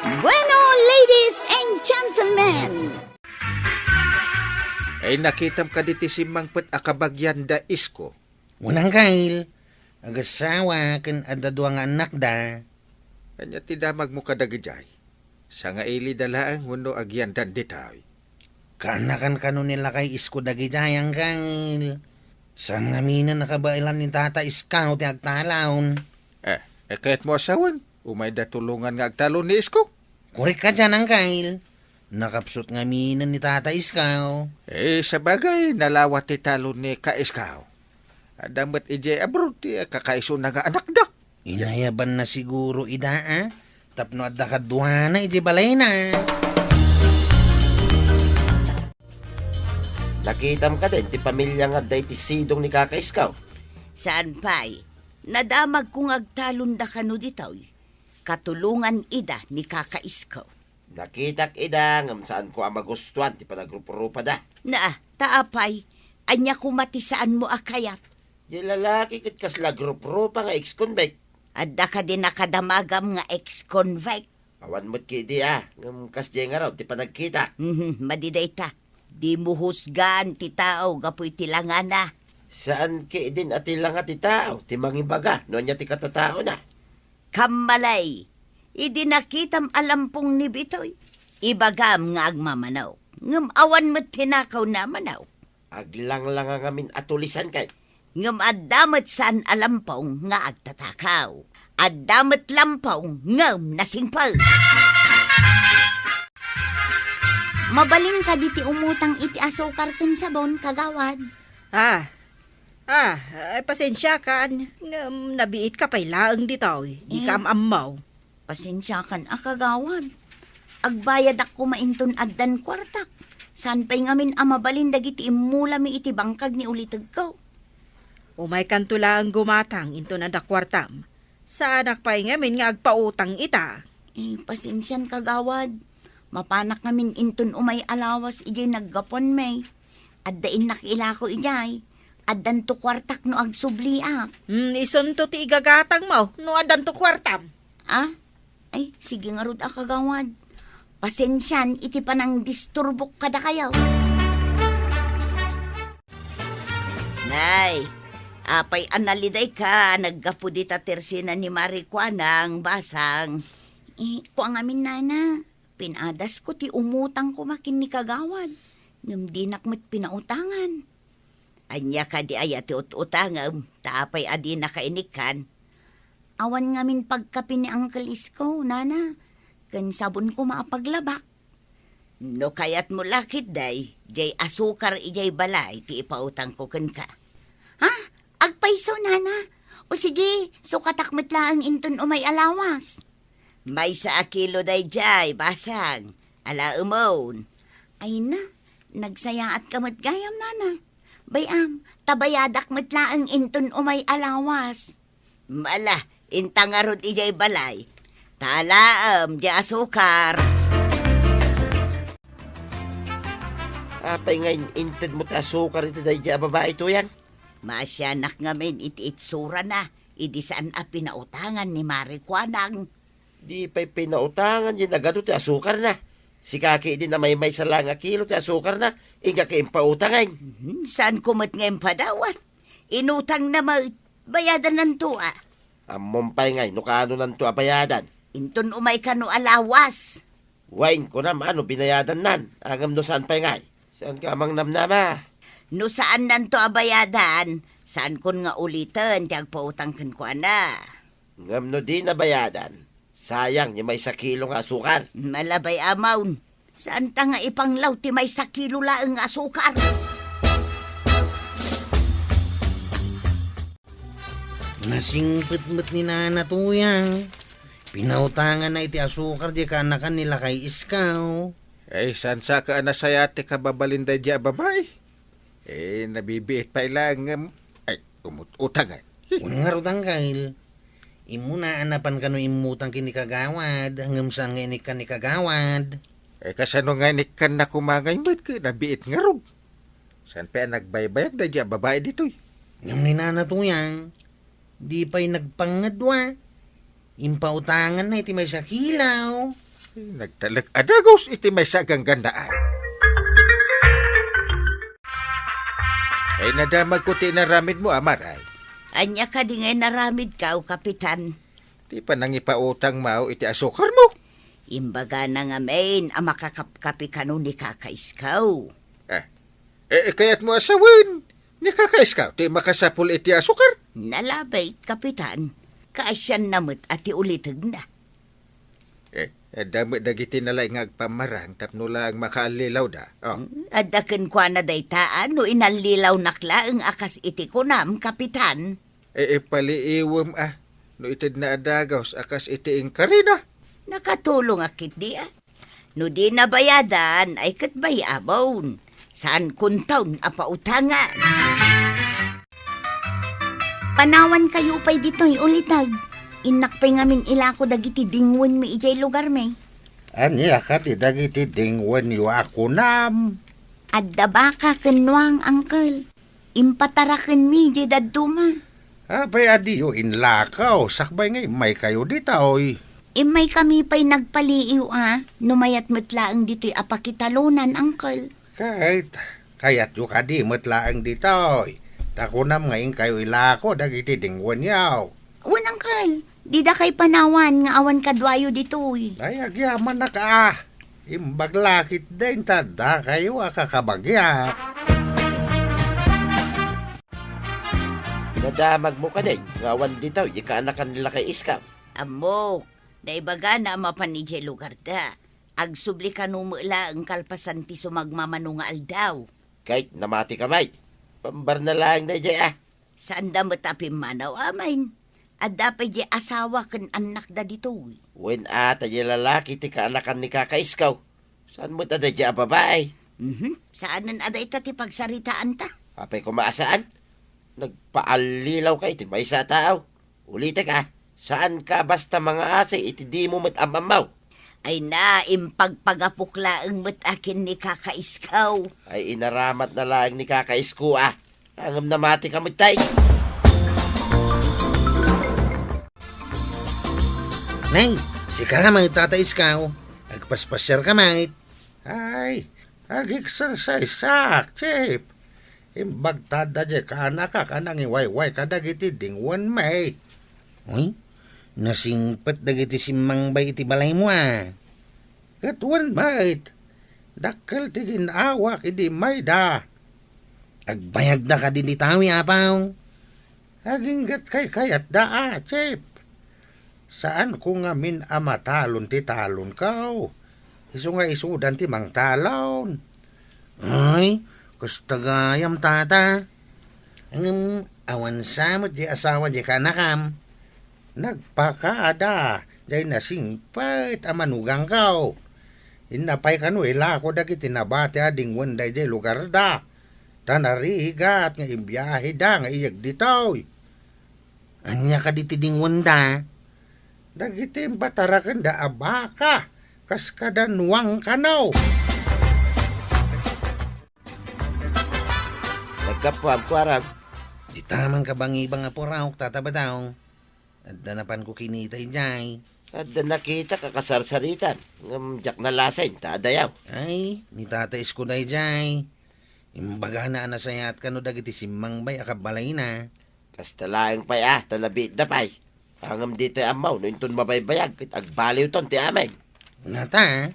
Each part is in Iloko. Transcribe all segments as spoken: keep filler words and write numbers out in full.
Bueno, ladies and gentlemen! Ay, nakitam kadi ti simmangpet a kabagian da Isko? Wen, Angkel, agassawa ken adda dua nga annakda. Ania ti damagmo kadagidiay? Sangailida laeng wenno agiandan ditoy? Kaannakan kano ni lakay Isko dagidiay, Angkel. Saan ngamin a kabaelan ni Tata Isko ti agtalon. Eh, eh, kayatmo a sawen, umayda tulongan nga agtalon ni Isko? Korek kadian, Angkel. Nakapsut ngamin ni Tata Isko. Eh, sabagay, nalawa ti talon ni Ka Isko. Adda met idiay abroad ti kakaisuna nga anakda. Inayabanna siguro ida, a? Tapno adda kaduana idiay balayna. Nakitam kadi ti pamilia nga adda iti sidong ni Kaka Isko? Saan pay. Nadamagko nga agtalonda kano ditoy. Katulongan ida ni Kaka Isko. Nakitak ida ngem saanko a magustuan ti panagrup-rupada. Na, ta apay, ania koma ti saanmo a kayat? Diay lalaki ket kasla agrup-rupa nga ex-convict. Adda kadi nakadamagam nga ex-convict? Awan met ketdi a, ngem kasdiay ngarud ti panagkitak. Mhm, madi dayta. Dimo husgaan ti tao gapu iti langana. Saan ketdin a ti langa ti tao ti mangibaga no ania ti katataona. Kammalay, idi nakitam a lampong ni Bitoy, ibagam nga agmamanok. Ngem awan met tinakawna a manok. Aglanglanga ngamin a tulisan kay. Ngem adda met saan a lampong nga agtatakaw. Adda met lampong ngem nasingpet. Mabalin kadi ti umutang iti asukar ken sabon, kagawad? Ah, Ah, ay, pasensiakan, ngem nabiitka pay laeng ditoy, dika Eh. am-ammo. Pasensiakan a kagawad. Agbayadak koma inton addan kuartak. Saan pay ngamin a mabalin dagiti immulami iti bangkag ni ulitegko. Umaykanto laeng gumatang inton adda kuartam. Saanak pay ngamin nga agpautang ita. Eh, pasensian kagawad. Mapanak ngamin inton umay a lawas idiay naggapuanmi. Adda innak ilako idiay. Addanto kuartak no agsubliak. Hmm, isunto ti igagatangmo no addanto kuartam. Ah? Ay, sige ngarud a kagawad. Pasensian iti panangdisturbok kadakayo. Nay, apay a nalidayka naggapu dita tersena ni Mari Kuanang, basang? Eh, kua ngamin, nana. Pin-adasko ti umutang koma ken ni kagawad. Ngem dinak met pinautangan. Ania kadi aya ti ut-utangem, ta apay a dinaka inikkan? Awan ngamin pagkapi ni Uncle Isko, nana, ken sabon koma a paglabak. No kayatmo la ketdi, diay asukar idiay balay ti ipautangko kenka. Ha? Agpayso, nana? O sige, sukatak met laeng inton umay a lawas. Maysa a kilo daydiay, basang. Alaemon. Ay na, nagsayaatka met gayam, nana. Bay-am, ta bayadak met laeng inton umay a lawas. Mala, inta ngarud idiay balay. Ta alaem, diay asukar. Apay nga in-, intedmo ti asukar iti daydiay a babai, Tuyang? Maasianak ngamin iti itsurana, idi saan a pinautangan ni Mari Kuanang. Di pay pinautangan diay nagadu ti asukarna. Sika ketdin a maymaysa laeng a kilo ti asukarna, inka ket impautangan. Mhm, saanko met nga impadawat. Inutangna met, bayadananto a. Ammom pay ngay no kaanonanto a bayadan. Inton umay kano a lawas. Wen, kunam a no binayadannan, ngem no saan pay ngay? Saanka a mangnamnama? No saannanto a bayadan, saankon nga uliten ti agpautang kenkuana. Ngem no dina bayadan, sayang ti maysa kilo nga asukar. Malabay a maun, saanta nga ipanglaw ti maysa kilo laeng nga asukar. Nasingpet met ni Nana Tuyang. Pinautanganna iti asukar diay kaanakan ni Lakay Iskaw. Ay, saan sa ka a nasayaat ti kababalin daydiay a babai? Eh, nabibiit pay laeng ngem, ay, umut-utangan. Wen ngarud, Angkel. Immuna a napan kano immutang ken ni Kagawad, ngem saan nga inikkan ni Kagawad. Eh, kasano nga inikkanna koma ngay met ket nabiit ngarud? Saan pay a nagbaybayag daydiay a babai ditoy? Ngem ni Nana Tuyang, di pay nagpangngadua. Impautanganna iti maysa kilo. Nagtalek a dagus iti maysa a ganggannaay. Ay, nadamagko ti inaramidmo, Amar, ay. Ania kadi nga inaramidko, Kapitan? Ti panangipautangmo iti asukarmo. Imbagana ngamin a makakapkapi kano ni Kaka Iskaw. Eh, eh, kayatmo a sawen ni Kaka Iskaw ti makasapul iti asukar? Nalabit, Kapitan. Kaasianna met a ti ulitegna. Eh, adda met dagiti nalaing nga agpammarang tapno laeng makaallilawda. Oh. Hmm, adda kenkuana dayta, a, no inallilawnak laeng a kas iti kunam, Kapitan. Eh, ipaliiwem, a, no itedna a dagus a kas iti inkarina. Nakatulongak ketdi, a. No dina bayadan, ay ket bay-abon. Saan konton a pautangan. Panawankayo pay ditoy, uliteg. Innak pay ngamin ilako dagiti dingwenmi idiay lugarmi. Ania kadi dagiti dingwenyo a kunam? Adda baka ken nuang, uncle. Impatarakenmi diay dadduma. Apay a diyo inlakaw, sakbay nga immaykayo ditoy? Immaykami pay nagpaliiw a, no mayat met laeng ditoy a pakitalonan, uncle. Ket, kayatyo kadi met laeng ditoy? Ta kunam nga inkayo ilako dagiti dingwenyo. Wen, uncle, didakay panawan nga awan kaduayo ditoy. Ay, agyamanak a. Imbag la ketdin ta dakayo a kakabagiak. Nadamagmo kadin nga awan ditoy ti kaanakan ni Lakay Iskaw? Ammok, naibagana a mapan idiay lugarda. Agsubli kano met laeng kalpasan ti sumagmamano nga aldaw. Ket namati ka met. Pambarna laeng daydiay a. Saanda met a pimmanaw, amay. Adda pay diay asawa ken annakda ditoy. Wen a, ta diay lalaki ti kaanakan ni Kaka Iskaw. Saan met a daydiay a babai? Mhm. Saanen a dayta ti pagsaritaanta. Apay koma a saan? Nagpaallilawka iti maysa a tao. Ulitek a, saanka basta mangaasi iti dimo met am-ammo. Ay na, impagpagapok laeng met a ken ni Kaka Iskaw. Ay, inaramatna laeng ni Kaka Isko a. Ngem namati ka met tay. Nay, sika met, Tata Iskaw. Agpaspasiar ka met. Ay, ag-exercise-ak, Chief. Imbag ta adda diay kaanakak a nangiwayway kadagiti dingwenmi. Uy, nasingpet dagiti simmangbay iti balaymo a. Ket wen met, dakkel ti gin-awak idi mayda. Agbayagda kadi ditoy, Apo? Aginggatkay kayatda a, Chief. Saanko ngamin a matalon ti talonko. Isu nga isudan ti mangtalon. Ay, kasta gayam, Tata. Ngem awan sa met diay asawa diay kaanakam. Nagpakaada diay nasingpet a manugangko. Inna pay kano ilako dagiti nabati a dingwen daydiay lugarda. Ta narigat nga ibiaheda nga iyeg ditoy. Ania kadi ti dingwenda? Dagiti impatarakenda a baka, kas kada nuang kano. Naggapuam, kuarag. Dita man kabangibang a puraok, Tata Badong. Adda napanko kinita idiay. Adda nakitak a kasarsaritam, ngem diak nalasin ta adayaw. Ay, ni Tata Isko daydiay. Imbagana a nasayaat kano dagiti simmangbay a kabalayna. Kasta laeng pay a, ta nabiitda pay. Ngem ditay ammo no inton mabaybayag ket agbaliwton ti amin. Nata,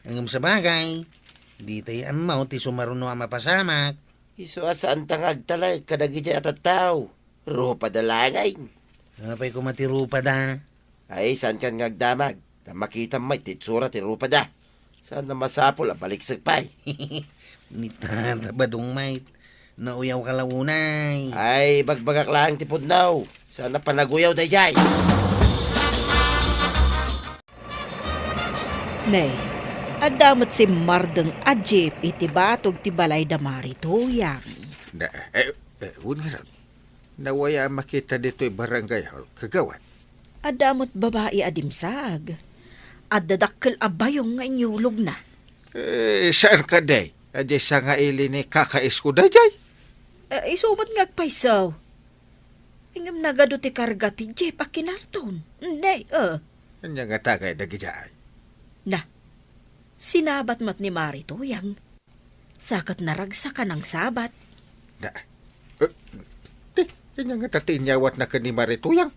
ngem sabagay, ditay ammo ti sumaruno a mapasamak. Isu a saanta nga agtalek kadagiti a tattao. Rupada laeng. Apay koma ti rupada? Ay, saankan nga agdamag. Ta makitam met ti itsura ti rupada. Saan a masapul a baliksek pay. Ni Tata Badong met. Nauyaw ka la unay. Ay, bagbagak laeng ti pudno. Saan a panaguyaw daydiay. Ne, adda met simmardeng a jeep iti batog ti balay da Mari Tuyang. Na, eh, eh, wen ngarud. Nawaya a makita ditoy barangay hall, kagawad. Adda met babai a dimsaag. Adda dakkel a bayong nga inyulogna. Eh, saan kadi? Adi sangaili ni Kaka Isko daydiay? Eh, isu met nga agpayso. Ngem nagadu ti karga ti jeep a kinarton. Nay, eh. Ania nga tagay dagidiay? Na, sinabat met ni Mari Tuyang. Sa ket naragsak a nangsabat. Na, eh, ti, ania ngata ti inyawatna ken ni Mari Tuyang?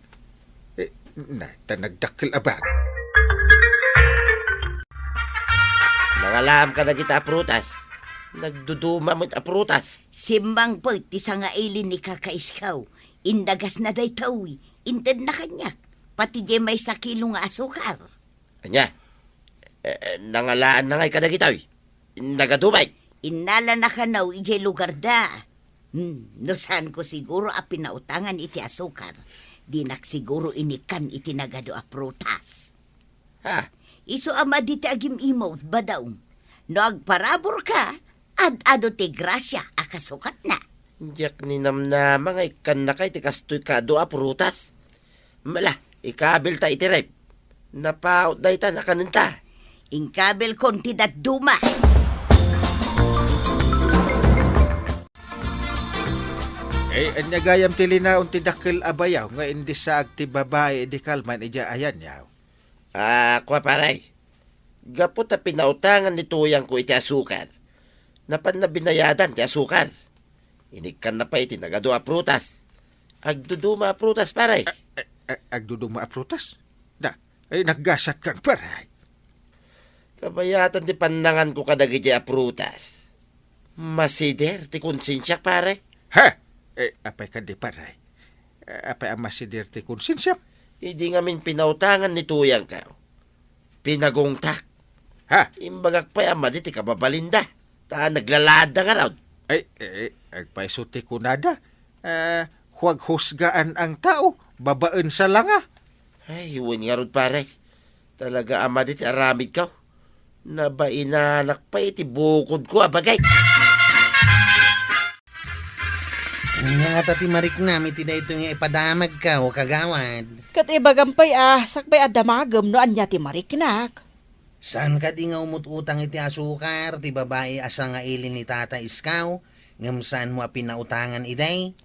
Eh, na, ta nagdakkel a bag. Nangalaam kadagita a prutas. Nagduduma met a prutas. Simmangpet ti sangaili ni Kaka Iskaw. Indagasna daytoy. Intedna kaniak. Pati diay maysa kilo nga asukar. Ania? Eh, eh, nangalaanna ngay kadagitoy? Nagadu met? Innalana kano idiay lugarda. Hmm, no saanko siguro a pinautangan iti asukar, dinak siguro inikkan iti nagadu a prutas. Ha? Isu a madi ti agim-imot, badaw. No agparaburka, ad-adu ti grasia a kasukatna. Diak ninamnama nga ikkannaka iti kastoy kadu a prutas. Mala, ikabilta iti ref. Napaut dayta, nakanenta. Inkabilkon ti dadduma. Eh, ania gayam ti linaon ti dakkel a bayaw nga indisaag ti babai idi kalman idiay ayanyaw? Ah, kua, pare. Gapu ta pinautangan ni Tuyangko iti asukar, napanna binayadan ti asukar. Inikkanna pay iti nagadu a prutas. Agduduma a prutas, pare. A-, a-, a-, agduduma a prutas? Da, ay, naggasatkan, pare. Kabayatan ti pannanganko kadagiti a prutas. Masider ti konsensiak, pare. Ha? Eh, apay kadi, pare? Eh, apay a masider ti konsensiam? Idi ngamin pinautangan ni Tuyangko, pinagungtak. Ha? Imbagak pay a madi ti kababalinda, ta naglalaadda ngarud. Ay, eh, agpayso ti kunada. Eh, huwag husgaan ang tao babaen sa langa. Ay, wen ngarud, pare. Talaga a madi ti aramidko. Nabainanak pay iti bukodko a bagay. Ania ngata ti mariknam iti daytoy nga ipadamagko, kagawad? Ket ibagam pay a, sakbay a damagem no ania ti mariknak. Saan kadi nga umut-utang iti asukar ti babai a sangaili ni Tata Iskaw, ngem saanmo a pinautangan idi?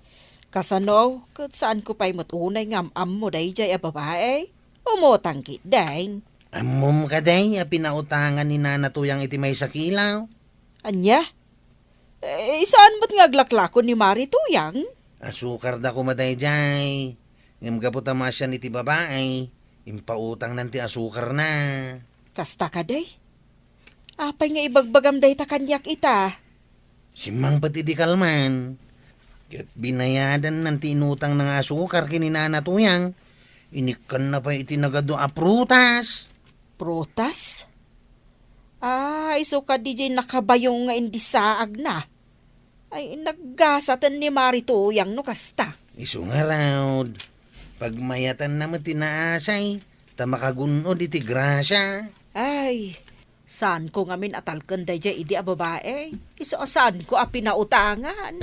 Kasano? Ket saanko pay met unay nga am-ammo daydiay a babai? Umutang ketdin. Ammom kadi a pinautangan ni Nana Tuyang iti maysa kilo? Ania? Eh, saan met nga aglaklako ni Mari Tuyang? Asukar da koma daydiay. Ngem gapu ta maasian iti babai, impautangnan ti asukarna. Kasta kadi? Apay nga ibagbagam dayta kaniak ita? Simmangpet idi kalman, ket binayadannan ti inutangna nga asukar ken ni Nana Tuyang. Inikkanna pay iti nagadu a prutas. Prutas? Ah, isu kadi diay nakabayong nga indisaagna. Ay, naggasaten ni Mari Tuyang no kasta. Isu ngarud, pagmayatanna met ti naasay, ta makagun-od iti grasia. Ay, saanko ngamin a talken daydiay idi a babai? Isu a saanko a pinautangan.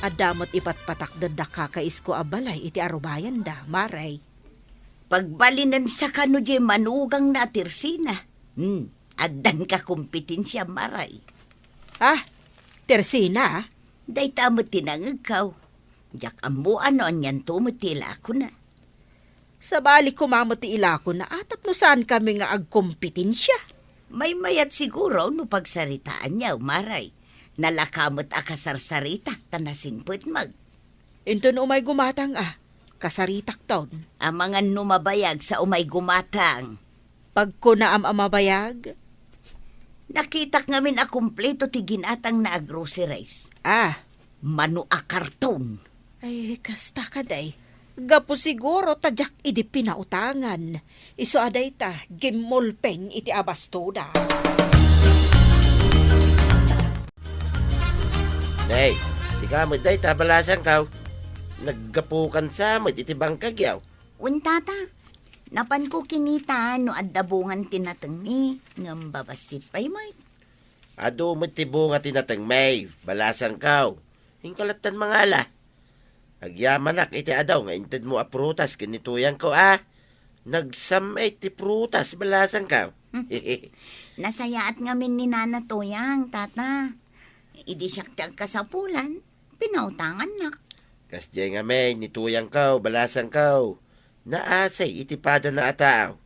Adda met ipatpatakder da Kaka Isko a balay iti arubayanda, Mari. Pagbalinensa kano diay manugangna a Tersina. Hmm, addan kakompetensia, Mari. Ah, Tersina? Dayta met ti nangegko. Diak ammo no anianto met ti ilakona. Sabali koma met ti ilakona a tapno saankami nga agkompetensia. Maymayat siguro no pagsaritaanyo, Mari. Nalaka met a kasarsarita ta nasingpetmo. Inton umay gumatang a, kasaritakton. Amangan no mabayag sa umay gumatang. Pagkunaam a mabayag? Nakitak ngamin a kumpleto ti ginatangna a groceries. Ah. Mano a karton. Ay, kasta kadi. Gapu siguro ta diak idi pinautangan. Isu a dayta, gimmulpeng iti abastoda. Nay, sika met dayta, balasangko. Naggapukan sa met iti bangkagyo. Wen, Tata, napanko kinita no adda bungan ti natengmi, ngem babassit pay met. Adu met ti bunga ti natengmi, balasangko. Inka lattan mangala. Agyamanak iti adu nga intedmo a prutas ken ni Tuyangko a. Nagsam-it ti prutas, balasangko. Nasayaat ngamin ni Nana Tuyang, Tata. Idi siak ti agkasapulan, pinautangannak. Kasdiay ngamin ni Tuyangko, balasangko. Naasay iti padana a tao.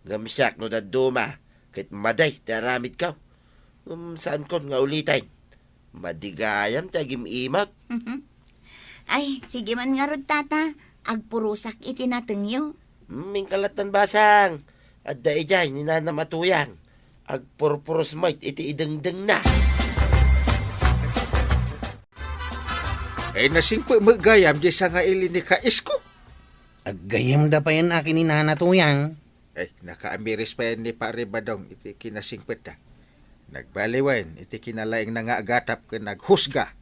Ngem siak no dadduma, ket madi ti aramidko. Ngem saankon nga uliten. Madi gayam ti agim-imag. Ay, sige man ngarud, Tata. Agpurosak iti natengyo. Hmm, inkalattan basang. Adda idiay ni nanam a tuyang. Agpurpuros met iti idengdengna. Ay, nasingpet met gayam diay sangaili ni Kaisko. Aggayamda payen a ken ni Nana Tuyang. Ay, nakaamiris payen ni Pare Badong iti kinasingpetda. Nagbaliwen iti kinalaingna nga agatap ken aghusga.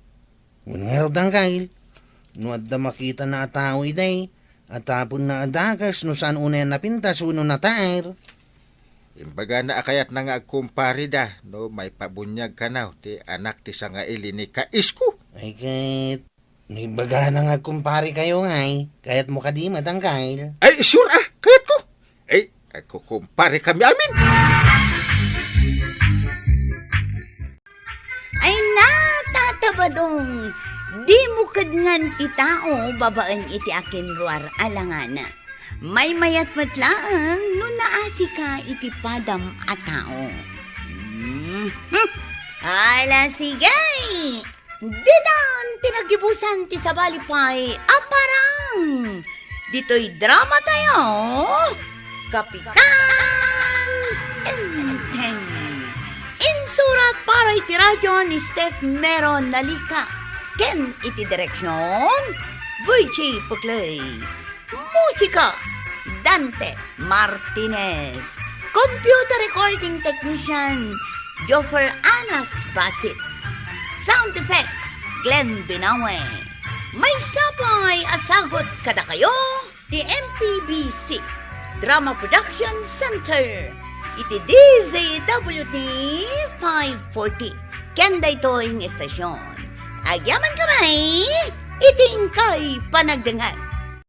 Wen ngarud, Angkel, no adda makitana a tao idi, atapenna a dakes no saan unay a napintas wenno nataer. Imbagana a kayatna nga agkumpareda no maipabuniag kano ti anak ti sangaili ni Kaisko. Ay ket, no imbagana nga agkumparekayo ngay, kayatmo kadi met, Angkel? Ay, sure a, kayatko. Ay, agkukumparekami amin. Ay na, Tata Badong, dimo kedngan ti tao babaen iti akinruar a langana. Maymayat met laeng no naasika iti padam a tao. Mhm. Ala, sige! Ditan ti nagibusan ti sabali pay a parang. Ditoy drama tayo, Kapitan Enteng. Insurat para iti radyo ni Steph Mero Nalica ken iti direksyon, Virgie Puclay. Musika, Dante Martinez. Computer recording technician, Joffer Anas Basit. Sound effects, Glenn Binawe. Maysa pay a sagut kadakayo ti M P B C Drama Production Center iti D Z W T five forty. Ken daytoy nga istasyon, agyaman kami iti inkay panagdengngeg.